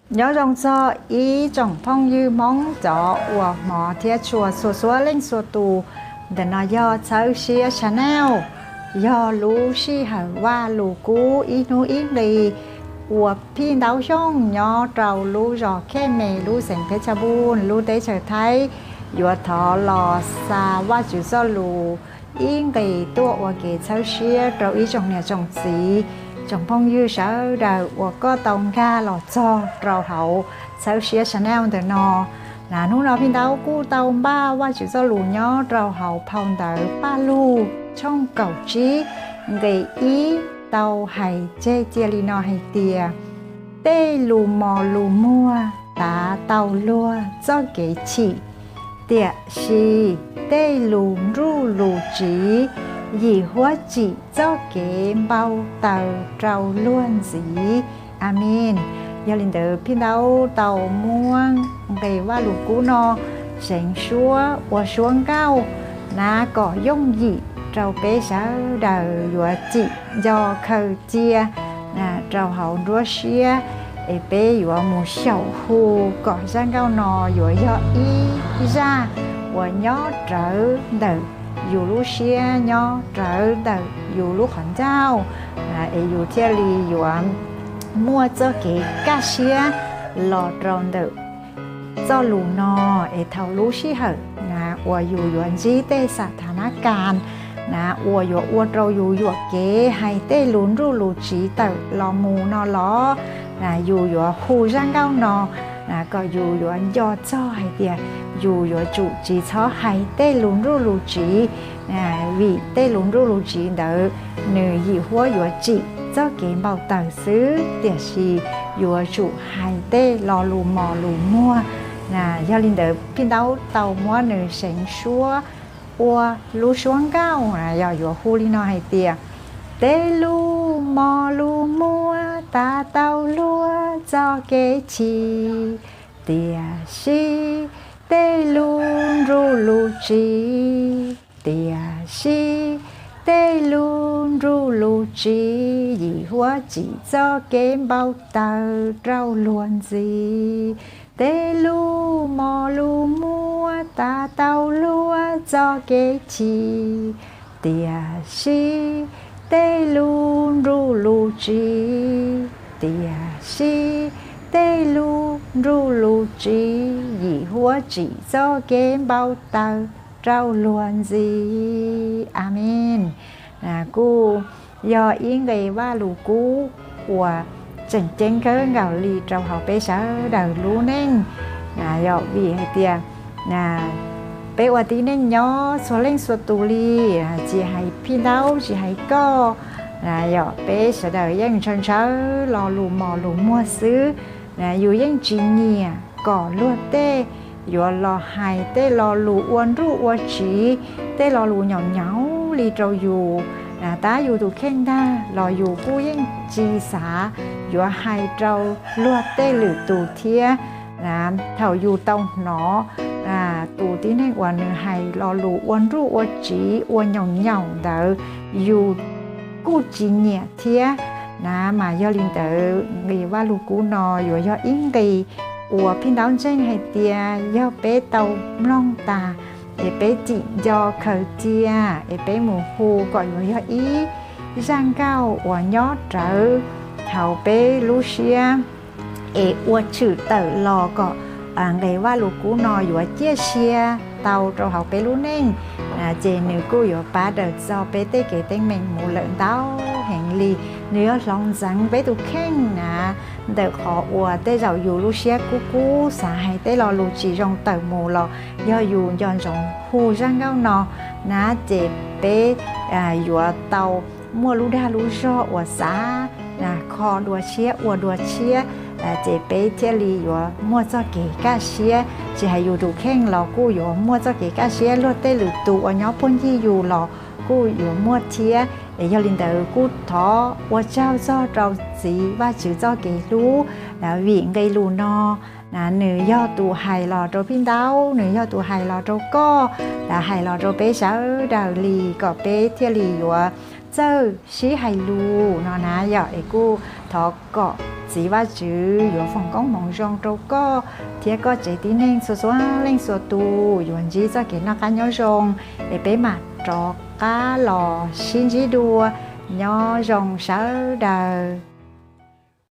Nyob zoo txog ib tsoom phooj ywg Hmoob cov uas hmov thiab tshua txhua txhua leej txhua tus. Ntawm no yog Txhawb Siab Channel, yog lub sij hawm Vaj Lus Kub ib hnub ib nqis uas Phij Ntaub Xyooj nyob rau lub zos Khej Mes lub xeev Phev Tshaj Npuj lub teb chaws Thaib yuav thov los xa Vajtswv txoj lus ib nqis tuaj ua kev txhawb siab rau ib tsoom niam tsoom txiv, tsoom phooj ywg sawv daws uas koj tau nkag los txog rau hauv Txhawb Siab Channel ntawm no. Na hnub no Phij Ntaub kuj tau npaj Vajtswv txoj lus nyob rau hauv phau ntawv Paj Lug tshooj kaum tsib nqe ib tau hais tseg cia li no hais tias, tej lus mos lus muag tav tau luag txoj kev chim, tiam sis tej lus nruj lus tsiv yim huab tsim txoj kev npau taws rau luag ntxiv. Amees. Yog li ntawd Phij Ntaub tau muab nqe Vaj Lus Kub no seev suab ua suab nkauj na kom yooj yim rau peb sawv daws yuav tsim nco khaws cia rau hauv nruab siab, es peb yuav mus xyaum hu kom zaj nkauj no yuav yog ib zaj uas nyob rawv ntawm yus lub siab, nyob rawv ntawm yus lub qhov ncauj, es yus thiaj li yuav muaj txoj kev kaj siab los rau ntawm txoj lus no. Es thaum lub sij hawm na uas yus yuav ntsib tej xam tha nab kas na uas yuav ua rau yus yuam kev hais tej lus nruj lus tsiv tawm los mus no los, na yus yuav hu zaj nkauj no na kom yus yuav nco txog hais tias yus yuav tsum tsis txhob hais tej lus nruj lus tsiv, vim tej lus nruj lus tsiv ntawd nws yim huab yuav tsim txoj kev npau taws xwb, tiam sis yuav tsum hais tej lo lus mos lus muag. Yog li ntawd Phij Ntaub tau muab nws seev suab ua lub suab nkauj na yog yuav hu li no hais tias, tej lus mos lus muag tav tau luag txoj kev chim, tiam sis tej lus nruj lus tsiv, tiam sis tej lus nruj lus tsiv yim huab tsim txoj kev npau taws rau luag ntxiv. Tej lus mos lus muag tav tau luag txoj kev chim, tiam sis tej lus nruj lus tsiv, tiam sis tej lus nruj lus tsiv yim huab tsim txoj kev npau taws rau luag ntxiv. Amees. Kuj yog ib nqe Vaj Lus Kub uas tseem ceeb kawg nkaus li rau hauv peb sawv daws lub neej. Yog vim hais tias peb ua tib neeg nyob txhua leej txhua tus li, tsis hais Phij Ntaub tsis hais koj, yog peb sawv daws yeej ntshaw ntshaw lo lus mos lus muag xwb. Yus yeej tsis nyiam kom luag tej yuav los hais tej lo lus ua nruj ua tsiv, tej lo lus nyaum nyaum li rau yus, tab yus tus kheej ntag los yus kuj yeej tsis xav yuav hais rau luag tej lwm tus thiab. Thaum yus tau hnov tus tib neeg uas nws hais lo lus ua nruj ua tsiv ua nyaum nyaum ntawd, yus kuj tsis nyiam thiab na. Mas yog li ntawd nqe Vaj Lus Kub no yuav yog ib nqe uas Phij Ntaub ntseeg hais tias yog peb tau mloog tas es peb tsim nco khaws cia es peb mus hu kom yuav yog ib zaj nkauj uas nyob rawv hauv peb lub siab es ua tshwm tawm los kom nqe Vaj Lus Kub no yuav ciaj sia tau rau hauv peb lub neej, ces nws kuj yuav pab daws txog peb tej kev teeb meem mus lawm ntau heev li. Nws yuav hloov ntxeev peb tus kheej na, ntawm qhov uas tej zaum yus lub siab kub kub xav hais tej lo lus tsis zoo tawm mus los yog yus nco ntsoov hu zaj nkauj no na, ces peb yuav tau muaj lub dag lub zog uas xav kho dua tshiab ua dua tshiab, ces peb thiaj li yuav muaj txoj kev kaj siab. Tsis hais yus tus kheej los kuj yuav muaj txoj kev kaj siab, luag tej lwm tus uas nyob puag ncig yus los kuj yuav muaj thiab. Es yog li ntawd kuj thov ua tsaug txog rau Txiv Vajtswv txoj kev hlub, vim nqe lus no nws yog tus hais los rau Phij Ntaub, nws yog tus hais los rau koj, hais los rau peb sawv daws li kom peb thiaj li yuav txawj sib hais lus no na yom. Es kuj Thov kom Txiv Vajtswv yuav foom koob hmoov zoo rau koj thiab koj tsev tib neeg txhua txhua leej txhua tus yuav ntsib txoj kev noj qab nyob zoo, es peb mam rov qab los sib ntsib dua. Nyob zoo sawv daws.